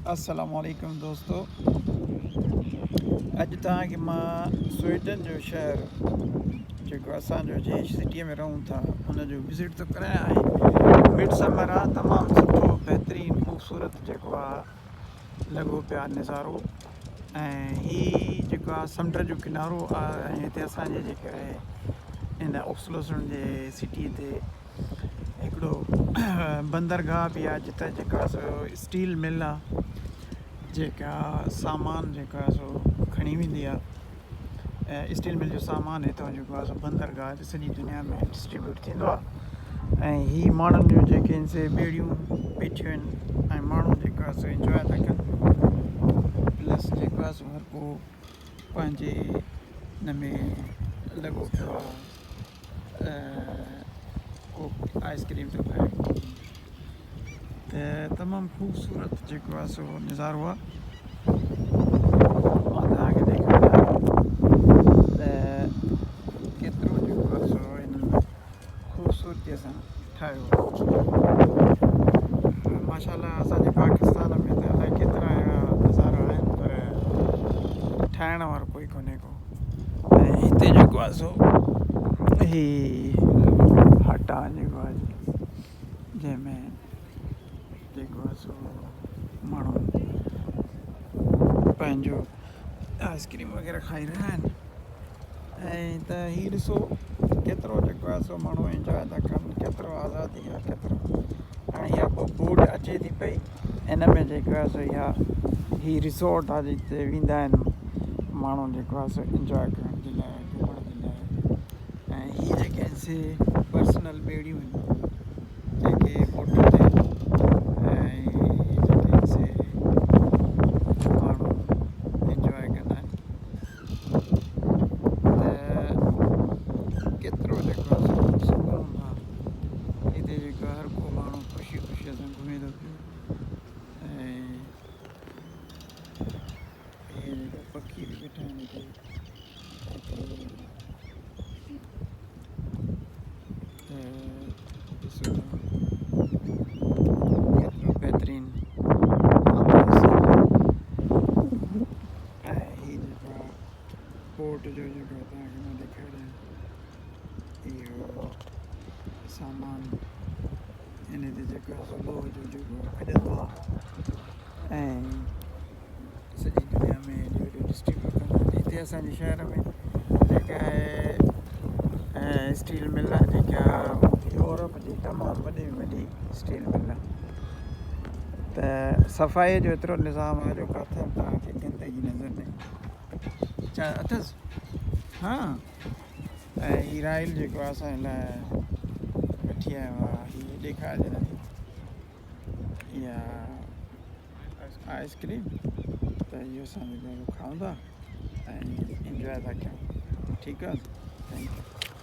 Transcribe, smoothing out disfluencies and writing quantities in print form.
السلام عليڪم دوستو اڄ توهان کي مان سوئيڊن جو شهر جيڪو اسان جو جنهن سٽي ۾ رهون ٿا ان جو وزٽ ٿو ڪرايان ۽ مڊ سمر آ تمام سٺو بهترين خوبصورت جيڪو آ لڳو پيو آ نظارو ۽ هي جيڪو آ سمنڊ جو ڪنارو آ ۽ هتي اسان جي جيڪا آهي ان اوسلوسن جي سٽي تي هڪڙو بندرگاهه به آهي جتي جيڪو آهي سو اسٽيل مل آهي جيڪا سامان جيڪو آهي سو کڻي ويندي آهي ۽ اسٽيل مل جو سامان هتان جيڪو آهي سو بندرگاهه تي سڄي دنيا ۾ ڊسٽريبيوٽ ٿيندو آهي ۽ هي ماڻهن جون جيڪي آهن سي ٻيڙيون بيٺيون آهن ۽ ماڻهو جيڪو آهي سو انجواء ٿا ڪن پلس جيڪو آهي سو هر ڪو پنهنجي ان ۾ لڳو پيو آهي ڪو آئس ڪريم ٿو کائي ته تمام خوبصورت جيڪو آهي سو نظارو آهي مان توهان کي ڏيکاريان ته ڪيترو جيڪو آهي سو هنن خوبصورتي سان ٺاهيو آهي ماشاء الله اسانجي پاڪستان ۾ ته الائي ڪيترا اهڙا نظارا آهن پر ٺاهڻ وارو ڪوئي ڪونهي ڪو ۽ هتي جيڪو آهي سو هي هٽ آهي جيڪو آهي جنهن ۾ جيڪو آهي سو ماڻهو پنهنجو آئس ڪريم وغيره کائي رهيا آهن ۽ ته هي ڏسو ڪيترو جيڪو آهي سو ماڻهو انجواء ٿا ڪن ڪيترو آزادي آهي ڪيترو هاڻي اها بوٽ اچي ٿي پئي ان ۾ جيڪو آهي سو اها هي ريزورٽ آهي جتي ويندا آهن ماڻهو جيڪو آهي سو انجواء ڪرڻ جي لاء گهمڻ جي لاء ۽ هي جيڪي آهن سي پرسنل ٻيڙيون آهن جيڪي بوٽن تي ۽ جيڪي آهن سي ماڻهو انجواء ڪندا آهن ته ڪيترو جيڪو آهي سو سڪون آهي هتي جيڪو هر ڪو ماڻهو خوشي خوشي سان گهمي ٿو پيو ۽ هي جيڪو پکي به ويٺا آهن هتي ته ڏسو ڪيترو بهترين ۽ هي جيڪو پورٽ جو جيڪو توهان کي مان ڏيکاريان اهو سامان ان تي جيڪو آهي سو لوهه جو جيڪو کڄندو آهي ۽ سڄي دنيا ۾ ايڏو وڏو ڊسٽريبيوٽ ڪندا آهن هتي اسانجي شهر ۾ جيڪا آهي اسٽيل مل آهي جيڪا يورپ جي تمام وڏي ۾ وڏي اسٽيل مل آهي ته صفائي جو ايترو نظام آهي جو ڪاٿي به توهان کي گندگي نظر نه ايندي ڇا اٿس ها ۽ هي رائل جيڪو آهي اسان لاء وٺي آيو آهي هي ڏيکارجي نه ٿي اها آئس ڪريم ته اهو اسان جيڪو کائون ٿا ۽ انجواء ٿا ڪيون ٺيڪ آهي thank you.